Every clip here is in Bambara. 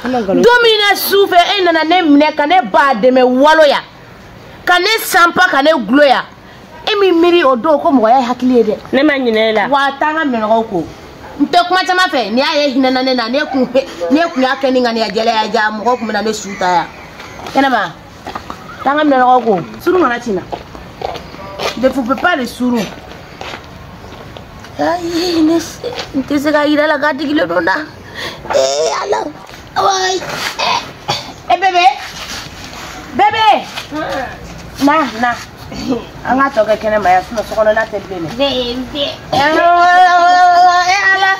Don min na su fɛ e nana ne minɛ ka ne ba dɛmɛ waloya ka ne sanpa ka ne guloya e min miiri o don ko mɔgɔya ye hakili ye dɛ. Ne ma ɲinɛ e la. Wa taa n ka minɛnɔgɔw ko n tɛ kuma caman fɛ n'i y'a ye hinɛ ne na ne kun y'a kɛ ni ŋaniya jɛlɛya ja mɔgɔw kun bɛ na ne su ta yan kɛnɛma taa n ka minɛnɔgɔw ko surun kana ci n na. Ne pouvez pas le surun. Ayi ne n tɛ se k'a yira la k'a digilen don n na. Ee ala. Ouais. Eh bébé. Bébé. Na na. An ka tɔ kɛ kɛnɛma yan sinon sokɔnɔna tɛ bilen dɛ. Bébé. Eh ala.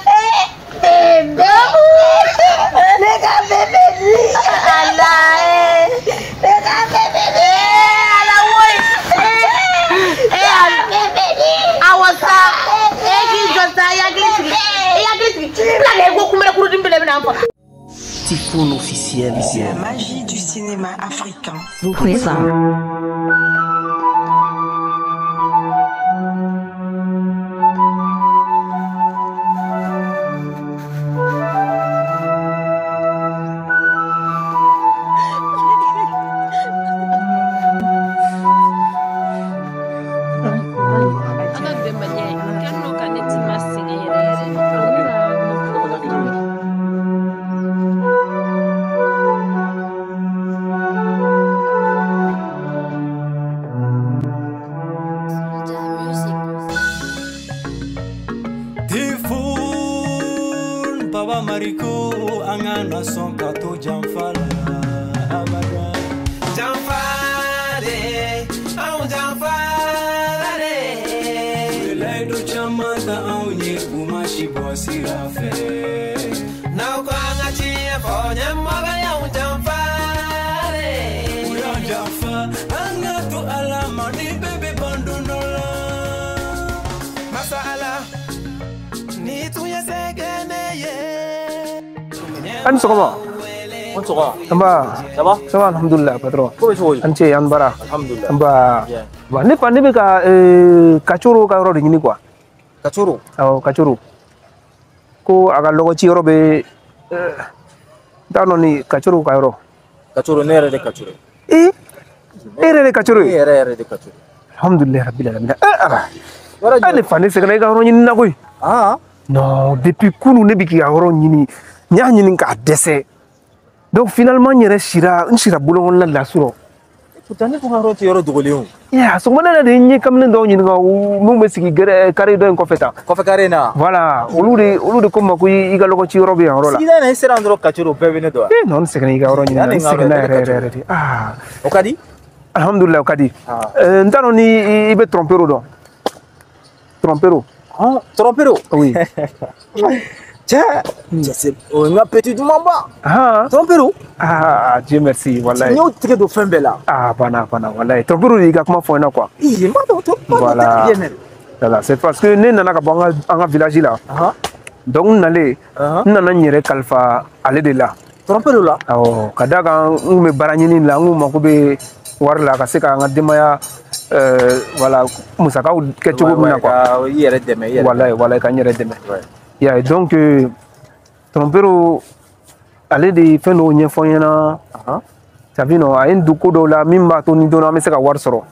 Bébé. Ne ka bébé di. Ala eh. Ne ka bébé di. Ala woyi. Eh ala. Bébé di. Awɔ sa. Eh k'i jɔ sa i hakili sigi. I hakili sigi. Bila kɛ ko kunbɛrɛ kurudimi bɛɛ bɛna n faga. Typhoon officiel. La magie du cinéma africain vous présente. Baba Mariko angana son kato janfa la abada janfa de au janfa de laido chama ta au nye kumashi bosi rafe na ko anga chi fonya maga ya un janfa de ya janfa anga to alama ni bebe banduno la masala ni tuya segene. An sɔgɔma. An sɔgɔma. Nba. Ça va? Ça va alhamdulillah patron. Ko bɛ cogo di? An ce an bara. Alhamdulillah. Nba. Ba ne fa ne bɛ ka Kacoro ka yɔrɔ de ɲini quoi. Kacoro? Awɔ Kacoro. Ko a ka lɔgɔci yɔrɔ bɛ n t'a dɔn ni Kacoro ka yɔrɔ. Kacoro ne yɛrɛ de Kacoro. Ee e yɛrɛ de Kacoro ye? Ne yɛrɛ yɛrɛ de Kacoro. Alhamdulillah rabbil alamin. Ala. Ne fa ne sɛgɛnna i ka yɔrɔ ɲini na koyi. Ah. Non, depuis kunun ne bɛ k'i ka yɔrɔ ɲini. N y'a ɲini k'a dɛsɛ donc finalement n yɛrɛ sira n sira bolonkɔnɔna de la surɔ. Pourtant ne ko ka yɔrɔ tɛ yɔrɔ dogolen o. Yeah, sɔgɔmada yɛrɛ de n ye kamalen dɔw ɲininka minnu bɛ sigi gɛrɛ carré dɔ in kɔfɛ tan. Kɔfɛ carré in na. Voilà olu de ko n ma ko i ka lɔgɔci yɔrɔ bɛ yan yɔrɔ la. Sigida in na i sera yan dɔrɔn Kacoro bɛɛ bɛ ne dɔn. Eh non n sɛgɛnna i ka yɔrɔ ɲini na n sɛgɛnna yɛrɛ yɛrɛ yɛrɛ de. Ah. O ka di? Alhamdulillah o ka di. N t'a dɔn ni i bɛ Trompero dɔn. Trompero. Ah Trompero. Oui. Tiens, c'est un petit dumanba. Ah, Trompero. Ah, Dieu merci, wallahi. N'o tigɛ don fɛn bɛɛ la. Ah, bana bana wallahi. Trompero de y'i ka kuma fɔ n ɲɛna quoi. Ii, n b'a dɔn Trompero. Voilà. Voilà, c'est parce que ne nana ka bɔ an ka village la. Donc n nalen, n nana n yɛrɛ kalifa ale de la. Trompero la. Awɔ, ka d'a kan n kun bɛ baara ɲini la, n kun mako bɛ wari la ka se ka n ka denbaya voilà musakaw kɛ cogo min na quoi. I yɛrɛ dɛmɛ, i yɛrɛ. Wallahi, wallahi ka n yɛrɛ dɛmɛ. Yeah, donc Trompero ale de ye fɛn dɔw ɲɛfɔ n ɲɛna. Ça veut dire a ye n don ko dɔw la min b'a to ni don dɔ an bɛ se ka wari sɔrɔ.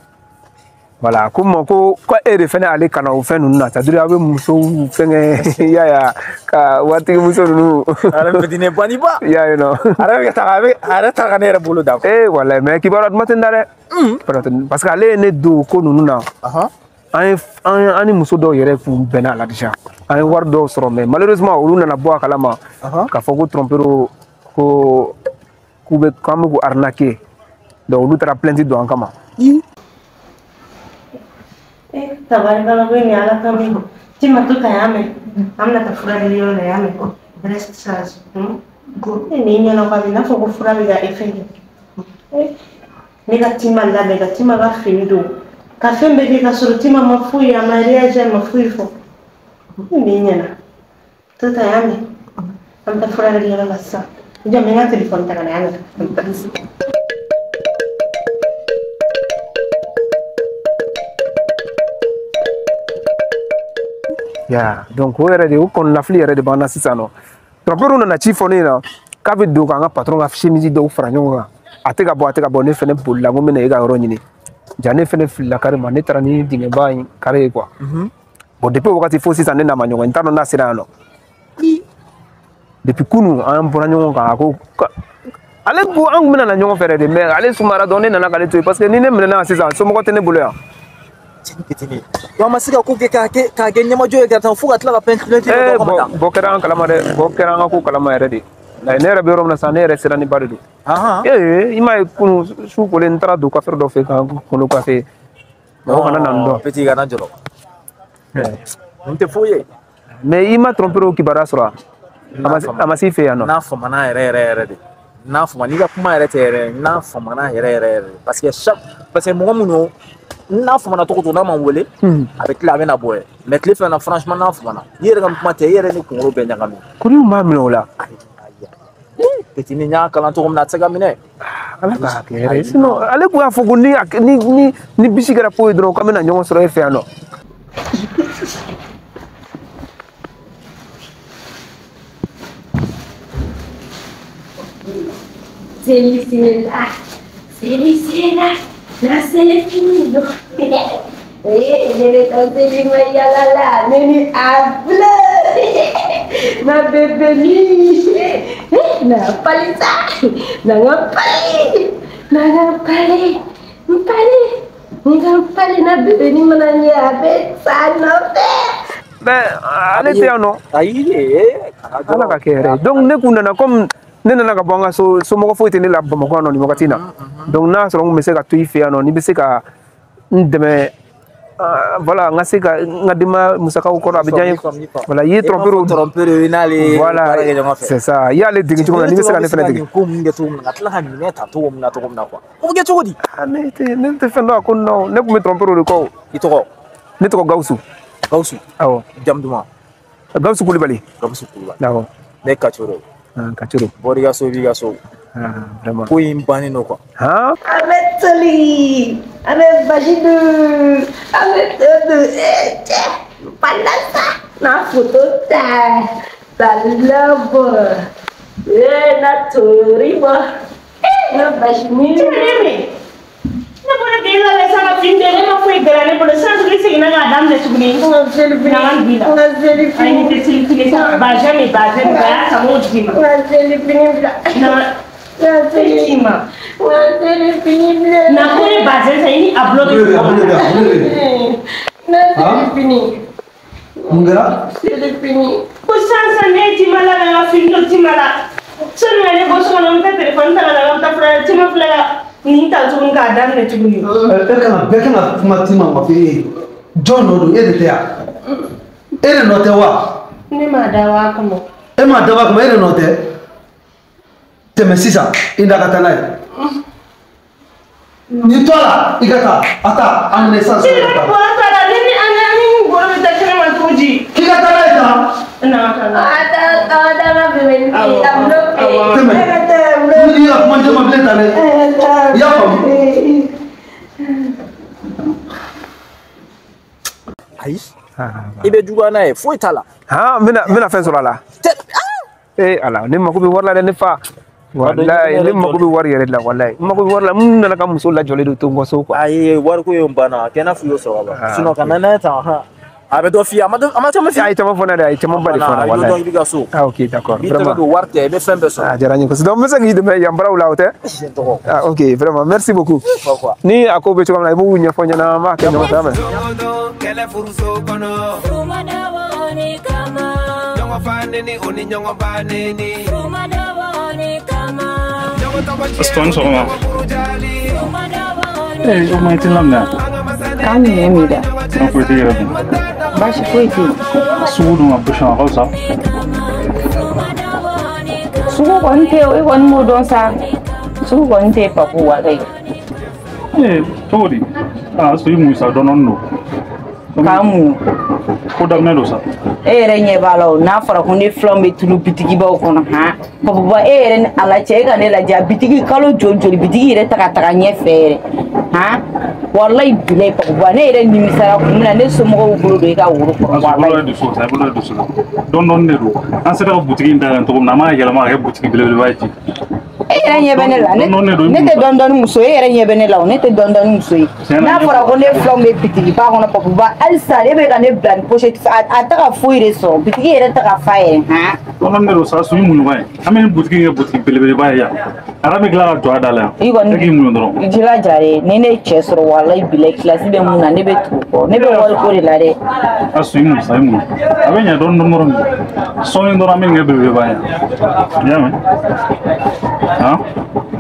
Voilà, ko n ma ko e de fɛnɛ ale kana o fɛn ninnu na, c'est à dire aw bɛ musow fɛngɛ i y'a ye ka waritigi muso ninnu. A yɛrɛ fitinin banniba. I y'a ye nɔ. A yɛrɛ bɛ ka taa a yɛrɛ taara ka ne yɛrɛ bolo da. Eh walayi mais kibaruya duman tɛ n da dɛ. Parce que ale ye ne don ko ninnu na. An ni muso dɔw yɛrɛ kun bɛnna a la déjà. An ye wari dɔw sɔrɔ mais malheureusement olu nana bɔ a kalama k'a fɔ ko Trompero ko k'u bɛ k'an bɛ k'u arnaquer donc olu taara plainte don an kama. Eh tabarikala ko ni ala ka min Tima to ka y'a mɛn an bɛna taa furakɛli yɔrɔ la y'a mɛn breast charge ni ɲɛna ko a bɛ n'a fɔ ko fura bɛ ka effet kɛ ne ka Tima labɛn ka Tima ka fini don ka fɛn bɛɛ kɛ ka sɔrɔ Tima ma foyi a ma réagir a ma foyi fɔ ni ɲɛna to ta y'a mɛn an bɛ taa furakɛli yɔrɔ la sisan n jɔ n bɛ n ka telefɔni ta ka na y'a mɛn. Ya, donc o yɛrɛ de o kɔnɔnafili yɛrɛ de b'an na sisan nɔ. Trompero nana ci fɔ ne ɲɛna K'a bɛ don k'an ka patron ka chemise dɔw fara ɲɔgɔn kan. A tɛ ka bɔ, a tɛ ka bɔ, ne fɛnɛ bolila n ko n bɛna e ka yɔrɔ ɲini. Ja ne fɛnɛ filila carrément, ne taara ni dingɛba in carré ye quoi. Bon, depuis o wagati fo sisan ne n'a ma ɲɔgɔn ye, n t'a dɔn n'a sera yan nɔ. Depuis kunun an bɔra ɲɔgɔn kan, a ko ale ko an kun bɛna na ɲɔgɔn fɛ de, mais ale sumayara dɔrɔn ne nana k'ale to yen parce que ni ne minɛna sisan somɔgɔ tɛ ne bolo yan. Wa ma se ka ko kɛ k'a kɛ ɲɛmajɔ ye ka taa fo ka tila ka pɛntiri. Eh bɔ kɛra an kalama dɛ, bɔ kɛra an ka ko kalama yɛrɛ de. Ne yɛrɛ bɛ yɔrɔ min na sisan ne yɛrɛ sera ni ba de don. Ee i m'a ye kunun su kolen n taara don coiffeur dɔ fɛ ka n kunkolo coiffer. Mɔgɔ kana na n dɔn. Petit kana jɔrɔ. N tɛ foyi ye. Mais i ma tromper o kibaruya sɔrɔ wa? A ma s'i fɛ yan nɔ. N'a famana yɛrɛ yɛrɛ yɛrɛ de. N'a famana n'i ka kuma yɛrɛ tɛ yɛrɛ, n'a famana yɛrɛ yɛrɛ yɛrɛ parce que chaque parce que mɔgɔ minnu n'a famana cogo o cogo n'a ma n wele a bɛ tila a bɛ na bɔ ye mais tile fila na franchement n'a famana i yɛrɛ ka kuma tɛ i yɛrɛ ni kunkolo bɛɛ ɲagami. Kuru b'a minɛ o la. Petit ni y'a kalan cogo min na a tɛ se ka minɛ. Ala k'a kɛ hɛrɛ ye sinon ale kun y'a fɔ ko ni bisi kɛra po ye dɔrɔn k'an bɛna ɲɔgɔn sɔrɔ e fɛ yan nɔ. Celui-ci là, celui-ci là, la selfie. Eh, nene tante la nene able. Ma bébé ni. Na palisa. Na ngapali. Na ngapali. Mpali. Ngapali na bébé ni mananya be sanote. Mais ale tɛ yan nɔ. Ayi Ala ka kɛ hɛrɛ ye. Donc ne kun nana comme ne nana ka bɔ an ka so somɔgɔ foyi tɛ ne la Bamakɔ yan nɔ nin wagati in na. Donc n'a sɔrɔ n kun bɛ se ka to i fɛ yan nɔ n'i bɛ se ka n dɛmɛ voilà n ka se ka n ka denbaya musakaw kɔrɔ a bɛ diya n ye. Voilà i ye trompeur i n'ale voilà c'est ça i y'ale dege cogo min na n'i bɛ se ka ne fana dege. Ko mun kɛ cogo min na ka tila ka minɛ ta cogo min na quoi. O bɛ kɛ cogo di? Ah ne tɛ fɛn dɔn a ko nin na o ne kun bɛ trompeur de kɔ o. I tɔgɔ? Ne tɔgɔ Gawusu. Gawusu. Awɔ. Jamu duman? Gawusu Kulibali. Gawusu Kulibali. Awɔ. Ne ye Kacoro. Kacoro. Bɔr'i ka so i b'i ka so. Vraiment. Ko in bannen don quoi. Han? An bɛ toli, an bɛ basi dun, an bɛ to dun, cɛ palasa na foto ta, salabɔ, na tori bɔ, na basi min. Ne bɔra k'e labɛn sisan ka fini ne ma foyi gɛlɛya ne bolo sisan tuguni seginna k'a daminɛ tuguni. N ka seli fini. Na n bila. N ka seli fini. Ayi ne tɛ seli fini san bazɛn ni bazɛn ba y'a san k'o d'i ma. N ka seli fini bila. Na N ka seli d'i ma. N ka seli fini bila. Na ko ne bazɛn san i ni a bulɔ bɛ ɲɔgɔn na. N ka seli fini. Mun kɛra? Seli fini. Ko sisan sisan ne ye tima labɛn ka fini don tima la. Sɔnni ka ne bɔ so kɔnɔ n bɛ taa telefɔni ta ka na n bɛ taa fura tima filɛ ka. Nin ta tuguni k'a daminɛ tuguni. E kan bɛɛ kan ka kuma tima ma f'e ye. Jɔn nɔ don e de tɛ yan? E de nɔ tɛ wa? Ne m'a dabɔ a kama. E m'a dabɔ a kama e de nɔ tɛ? Tɛmɛ sisan i da ka taa n'a ye. N'i to a la i ka taa a ta a minɛ sisan. Sini ne bɔra ta la ne ni an ni ngolo bɛ taa kɛnɛma cogo di? K'i ka taa n'a ye tan. Na ka na. A ta a ta ma bébé ni a bulɔ fɛ. Tɛmɛ. N'i ka kuma jama bilen tan dɛ. I y'a faamu? Ayi. I bɛ juguya n'a ye foyi t'a la. Han n bɛna fɛn sɔrɔ a la. Ee Ala ne mako bɛ wari la dɛ ne fa. Walayi ne mako bɛ wari yɛrɛ de la walayi n mako bɛ wari la n nana ka muso lajɔlen de to n ka so quoi. Ayi wariko ye n banna a kɛ i n'a fɔ i y'o sɔrɔ ka ban sinon ka na n'a ye tan han. A bɛ dɔ f'i ye a ma caman f'i ye. A ye caman fɔ ne ye dɛ a ye caman ba de fɔ ne ye walayi. A bɛ dɔn i b'i ka so. Ah ok d'accord vraiment. I tɛgɛ don wari tɛ i bɛ fɛn bɛɛ sɔrɔ. A diyara n ye kosɛbɛ donc n bɛ se k'i dɛmɛ yan baaraw la o tɛ. Ah ok vraiment merci beaucoup. Ni a ko bɛ cogo min na i b'u ɲɛfɔ n ɲɛna an b'a kɛ ɲɔgɔn fɛ. Aston sɔgɔma. Ee o ma i tɛ laminɛ. K'an ɲɛ min da. An foyi tɛ yɛrɛ dun. Baasi foyi tɛ yen. Sugu dun ka bɔsɔn a ka fisa. Sugu kɔni tɛ e kɔni m'o dɔn sa. Sugu kɔni tɛ Papu walayi. Ee cogo di? Aa sɔrɔ i mun sa dɔɔnin don. K'an mun. Ko daminɛ don sa. E yɛrɛ ɲɛ b'a la o n'a fɔra ko ne filanw bɛ tulu bitigibaw kɔnɔ han Papuba e yɛrɛ ni Ala cɛ e ka ne lajɛ a bitigi kalo joli joli bitigi yɛrɛ ta ka taga ɲɛfɛ yɛrɛ han Walayi bilayi Pakuba ne yɛrɛ nimisara kun min na ne somɔgɔw bolo don i ka woro kɔrɔ. Walayi dusu sa, i bolo dusu la. Dɔɔni dɔɔni de don. An sera ka butigi in dayɛlɛ cogo min na, an b'a yɛlɛma ka kɛ butigi belebeleba ye ten. E yɛrɛ ɲɛ bɛ ne la, ne tɛ dɔɔni dɔɔni muso ye, e yɛrɛ ɲɛ bɛ ne la o, ne tɛ dɔɔni dɔɔni muso ye. N'a fɔra ko ne filanw bɛ bitigiba kɔnɔ Pakuba, halisa e bɛ ka ne bila ni pochette a tɛ ka foyi de sɔrɔ, bitigi yɛrɛ tɛ ka fa yɛrɛ han. Dɔɔni dɔɔni de don sa, su muɲuba ye. An bɛ nin butigi in kɛ butigi belebeleba ye yan. Ala bɛ tila ka jɔ a da la yan. I kɔni e k'i muɲu dɔrɔn. I jilaja dɛ, ni ne cɛ sɔrɔ walayi bilayi kilasi bɛ mun na ne bɛ tugu kɔ, ne bɛ wariko de la dɛ. A su i muɲu sa, i muɲu. A bɛ ɲɛ dɔɔni dɔɔni dɔrɔn. Sɔɔni dɔrɔn an bɛ nin kɛ belebeleba ye yan. I y'a mɛn? Han?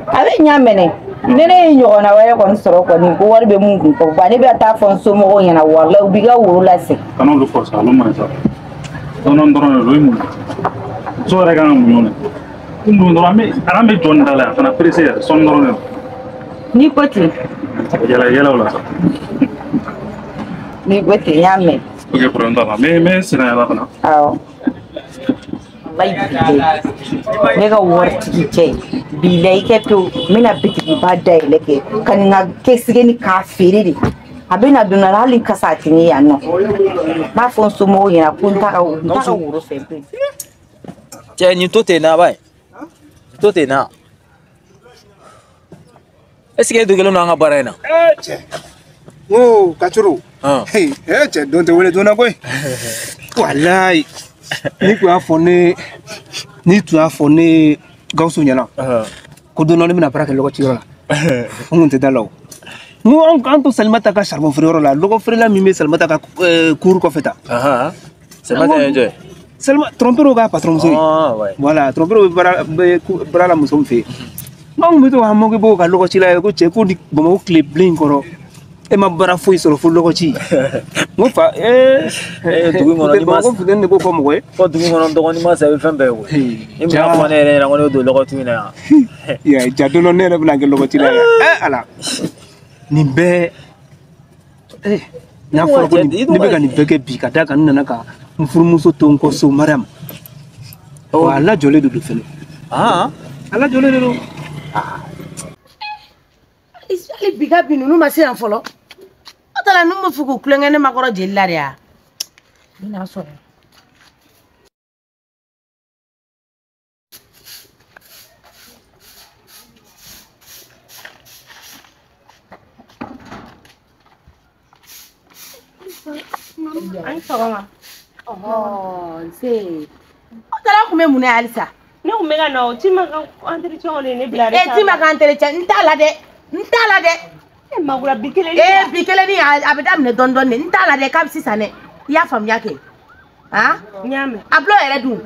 A bɛ ɲa mɛnɛ. Ne ne ye ɲɔgɔnna wɛrɛ kɔni sɔrɔ kɔni ko wari bɛ mun kun Pakuba ne bɛ taa fɔ n somɔgɔw ɲɛna walayi u b'i ka woro lasegin. Kana olu fɔ sa, olu man ɲi sa. Dɔɔni dɔɔni dɔrɔn de don, i muɲu. Muso yɛrɛ kan ka muɲu de. I muɲu dɔrɔn, an bɛ jɔ nin da la yan, kana pressé yɛrɛ, sɔɔni dɔrɔn de don. N'i ko ten. Yɛlɛ yɛlɛ o la sa. N'i ko ten, n y'a mɛn. Ok, problème t'a la. N bɛ senna yala fana. Awɔ. Walayi bilayi ne ka waritigi cɛ bilayi kɛ pewu n bɛna bitigiba dayɛlɛ kɛ ka nin ka kɛsigɛ ni k'a feere de a bɛna don na hali kasa a tɛ ne yan nɔ n b'a fɔ n somɔgɔw ɲɛna ko n t'a ka woro fɛ bilen. Cɛ nin to ten na ba ye to ten na est ce que e degelen don an ka baara in na. Cɛ n ko Kacoro. Cɛ don tɛ wele joona koyi. Walayi. Ni tun y'a fɔ ne ni tun y'a fɔ ne Gawusu ɲɛna ko don dɔ ne bɛna baara kɛ lɔgɔciyɔrɔ la n kun tɛ da la o. N ko an to Salimata ka charbon feereyɔrɔ la lɔgɔ feerela min bɛ Salimata ka cour kɔfɛ tan. Salimata ye jɔn ye? Salima Trɔnpero ka patron muso ye. Voilà, Trɔnpero bɛ baara la muso min fɛ yen. N kun bɛ to ka mɔgɔ bɔ ka lɔgɔci la ko cɛ ko ni Bamakɔ tile bilen kɔrɔ e ma baara foyi sɔrɔ fo lɔgɔci. N ko fa dugu in kɔnɔ ni ma Bamakɔ funteni de b'o fɔ mɔgɔ ye. Fɔ dugu kɔnɔ dɔgɔnin ma sa i bɛ fɛn bɛɛ ye koyi. Ni mun y'a fɔ ne yɛrɛ ɲɛna ko ne bɛ don lɔgɔti in na yan. Ja don dɔ ne yɛrɛ bɛna kɛ lɔgɔci la yan. Ala nin bɛɛ n'a fɔra ko ne bɛ ka nin bɛɛ kɛ bi ka d'a kan n nana ka n furumuso to n kɔ so Mariam. Wa a lajɔlen de don fɛnɛ. A lajɔlen de don. Hali bi ka bi ninnu ma se yan fɔlɔ. O taara ninnu bɛ fɛ k'u tulonkɛ ne makɔrɔ jeli la de ya. N bɛna sɔrɔ. An sɔgɔma. Nse. O taara kun bɛ mun na halisa? Ne kun bɛ ka na o Tima ka entretien de ye ne bila. Tima ka entretien n t'a la dɛ. N t'a la dɛ. Makura bi kelen. Bi kelen ni a bɛ daminɛ dɔɔni dɔɔni de. N t'a la dɛ kabi sisan dɛ. I y'a faamuya kɛ. Han? N y'a mɛn. A bulon yɛrɛ dun.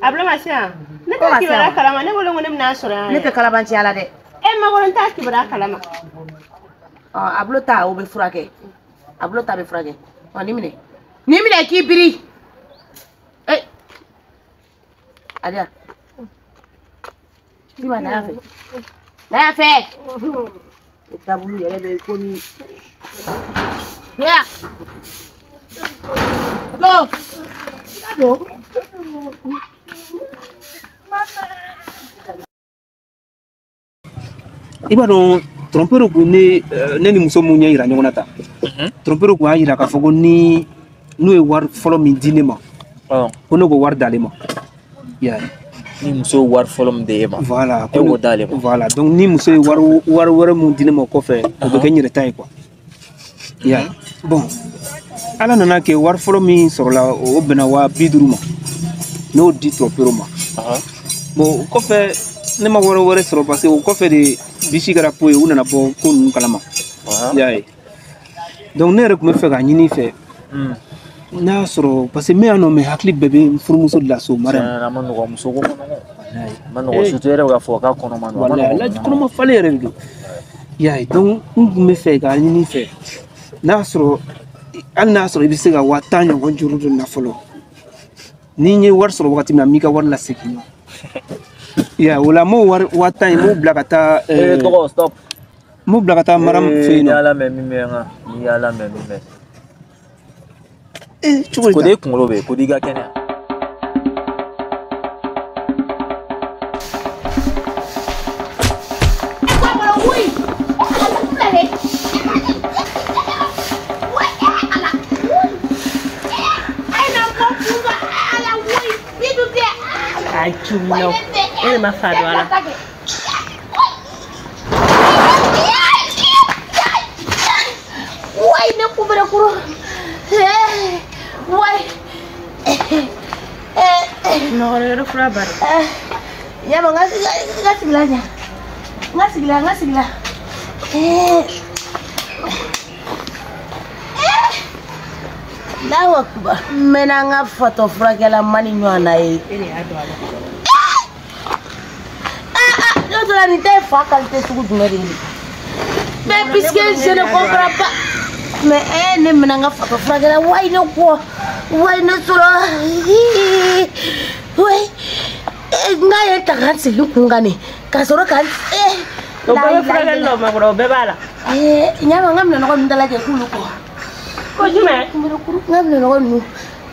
A bulon ma se yan. Ne t'a kibaruya kalama ne bolo ko ne bɛna sɔrɔ yan. Ne tɛ kalabanciya la dɛ. Makura n t'a kibaruya kalama. A bulon ta o bɛ furakɛ. A bulon ta bɛ furakɛ. Nin minɛ. Nin minɛ k'i biri. Adiya. Tima na yan fɛ. Na yan fɛ. Taabolo yɛrɛ bɛ komi. Ya. Don. Don. I b'a dɔn Trɔnpero kun ne ni muso mun ɲɛ yira ɲɔgɔn na tan. Trɔnpero kun y'a yira k'a fɔ ko ni n'u ye wari fɔlɔ min di ne ma. Ko ne k'o wari d'ale ma. Ni muso ye wari fɔlɔ min di e ma. Voilà. E k'o d'ale ma. Voilà. Donc ni muso ye wari wɛrɛ mun di ne ma o kɔfɛ o bɛ kɛ n yɛrɛ ta ye quoi. Bon Ala nana kɛ wari fɔlɔ min sɔrɔla o bɛnna 50,000 ma. Ne y'o di Trɔnpero ma. Bon o kɔfɛ ne ma wari wɛrɛ sɔrɔ parce que o kɔfɛ de bisi kɛra po ye u nana bɔ ko ninnu kalama. I y'a ye. Donc ne yɛrɛ tun bɛ fɛ k'a ɲini i fɛ. N'a y'a sɔrɔ parce que n bɛ yan nɔ mɛ hakili bɛɛ bɛ n furumuso de la so Mariam. A ma nɔgɔn muso ko ma nɔgɔn. A ma nɔgɔn surtout e yɛrɛ bɛ k'a fɔ k'a kɔnɔ ma nɔgɔn. Walayi a kɔnɔma falen yɛrɛ de don. I y'a ye donc n tun bɛ fɛ k'a ɲini i fɛ n'a y'a sɔrɔ hali n'a y'a sɔrɔ i bɛ se ka 10,000 ɲɔgɔn juru don n na fɔlɔ. Ni n ye wari sɔrɔ wagati min na n b'i ka wari lasegin i ma. I y'a ye o la n b'o wari 10,000 in n b'o bila ka taa. Tɔgɔ stop. N b'o bila ka taa Mariam fɛ yen nɔ. Ni Ala mɛn min bɛ n kan ni Ala mɛn min bɛ. Cogo di Ko de kunkolo bɛ yen ko di ka kɛnɛya. ci wulila o. E de ma fa don a la. Wai ne kubere kuro. Wai. Nɔgɔrɔ yɔrɔ fura bari. Yaba n ka sigila ɲa. N ka sigila, n ka sigila. Allahu akbar. N mɛnna n ka fatɔ furakɛla mani ɲɔgɔn na ye. E de y'a don a la. N'o tora nin tɛ fa qualité sugu jumɛn de ye? Mais puisque je ne comprends pas. Mais ne mɛnna n ka fatɔ furakɛla wayi ne kɔ wayi ne sɔrɔ wayi n k'a ye ta ka n sigi kun kan de ka sɔrɔ ka O bɛɛ bɛ furakɛli la o ma kɔrɔ o bɛɛ b'a la. Ɲama n ka minɛnɔgɔ ninnu dalajɛ k'olu kɔ. Ko jumɛn? N ka minɛnɔgɔ ninnu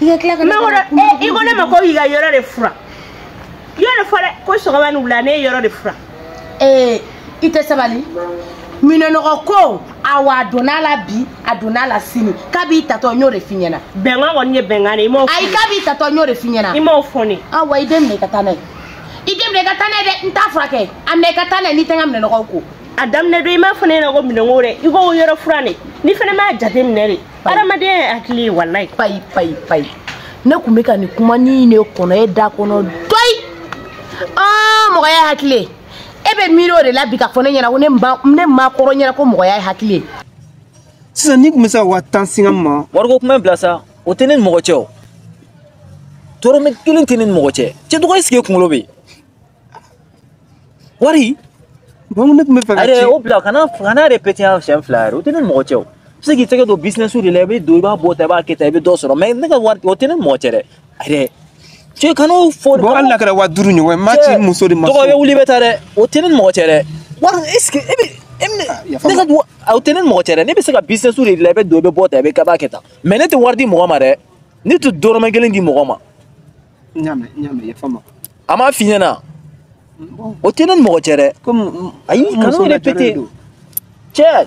i ka tila ka ne kɔrɔ i ko ne ma ko y'i ka yɔrɔ de furan. Yɔrɔ fɔ dɛ ko sɔgɔma ni wula ne ye yɔrɔ de furan. I tɛ sabali. Minɛnɔgɔ ko awa a donna la bi a donna la sini k'a b'i tatɔ n y'o de f'i ɲɛna. Bɛnkan kɔni ye bɛnkan de ye i m'o fɔ. Ayi k'a b'i tatɔ n y'o de f'i ɲɛna. I m'o fɔ ne. Awa i den minɛ i ka taa n'a ye. I den minɛ i ka taa n'a ye dɛ n t'a furakɛ a minɛ i ka taa n'a ye n'i tɛ n ka minɛnɔgɔw ko. A daminɛ don i m'a fɔ ne ɲɛna ko minɛnko dɛ i ko yɔrɔ furan de ni fana m'a jate minɛ de hadamadenya ye hakili ye walayi. Payi payi payi ne kun bɛ ka nin kuma ni ne kɔnɔ e da kɔnɔ doyi mɔgɔya ye hakili ye. E bɛ miiri o de la bi ka fɔ ne ɲɛna ko ne ma kɔrɔ ɲɛna ko mɔgɔya ye hakili ye. Sisan n'i kun bɛ se ka 10 000 singa ma. Wariko kuma bila sa o tɛ ne ni mɔgɔ cɛ o. Tɔrɔmɛ kelen tɛ ne ni mɔgɔ cɛ. Cɛ dɔgɔ est-ce que kunkolo bɛ yen? Wari. Bon ne tun bɛ fɛ ka ci. O bila kana répéter a siɲɛ fila yɛrɛ o tɛ ne ni mɔgɔ cɛ o. I bɛ se k'i tɛgɛ don business de la i bɛ don i b'a bɔ tan i b'a kɛ tan i bɛ dɔ sɔrɔ mais ne ka wari o tɛ ne ni mɔgɔ cɛ dɛ. Ayi dɛ. Cɛ kan'o fɔ. Bon hali n'a kɛra 5000 ɲɔgɔn ye n m'a ci muso de ma. Dɔgɔ i bɛ wuli i bɛ taa dɛ o tɛ ne ni mɔgɔ cɛ dɛ. Wari est-ce que e bɛ ne ka o tɛ ne ni mɔgɔ cɛ dɛ ne bɛ se ka business de la i bɛ don i bɛ bɔ tan i bɛ b'a kɛ tan mais ne tɛ wari di mɔgɔ ma dɛ ne tɛ dɔrɔmɛ kelen di mɔgɔ ma. N y'a mɛn n y'a mɛn yafa n ma. A m'a f'i ɲɛna o tɛ ne ni mɔgɔ cɛ dɛ. Ayi kan'o répéter cɛ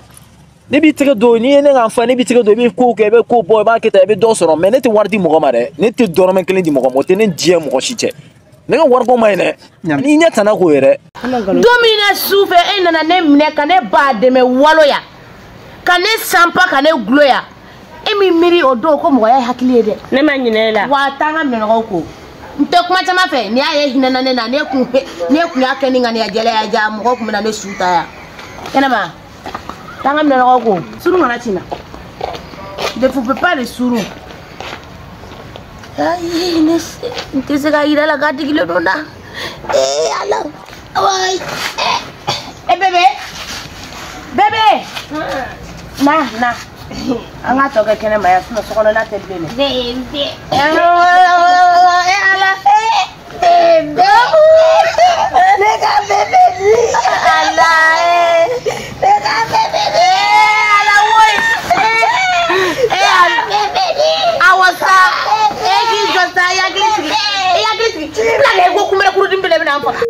ne b'i tɛgɛ don n'i ye ne ka fa ne b'i tɛgɛ don i bɛ kow kɛ i bɛ ko bɔ i b'a kɛ tan i bɛ dɔ sɔrɔ mais ne tɛ wari di mɔgɔ ma dɛ ne tɛ dɔrɔmɛ kelen di mɔgɔ ma o tɛ ne diɲɛ mɔgɔ si cɛ ne ka wariko ma ɲi dɛ n'i ɲɛ tana k'o ye dɛ. Don min na su fɛ e nana ne minɛ ka ne ba dɛmɛ walo ya ka ne sanpa ka ne gulo ya e min miiri o don ko mɔgɔya ye hakili ye dɛ. Ne ma ɲinɛ e la. Wa taa n ka minɛnɔgɔw ko n tɛ kuma caman fɛ n'i y'a ye hinɛ na ne na ne kun y'a kɛ ni ŋaniya jɛlɛya ja mɔgɔw kun bɛ na ne su ta yan kɛnɛma. Taa n ka minɛnɔgɔw ko suru kana ci n na ne pouvais pas le suru. Ayi ne n tɛ se k'a yira la k'a digilen don n na ala wayi bébé bébé na na an ka tɔ kɛ kɛnɛma yan sinon sokɔnɔna tɛ bilen dɛ. Bébé ala bébé ne ka bébé di ala ne ka bébé di ala woyi ala bébé di awɔ sa e k'i jɔ sa i hakili sigi i hakili sigi bila kɛ ko kunbɛrɛ kurudimi bɛɛ bɛna n faga.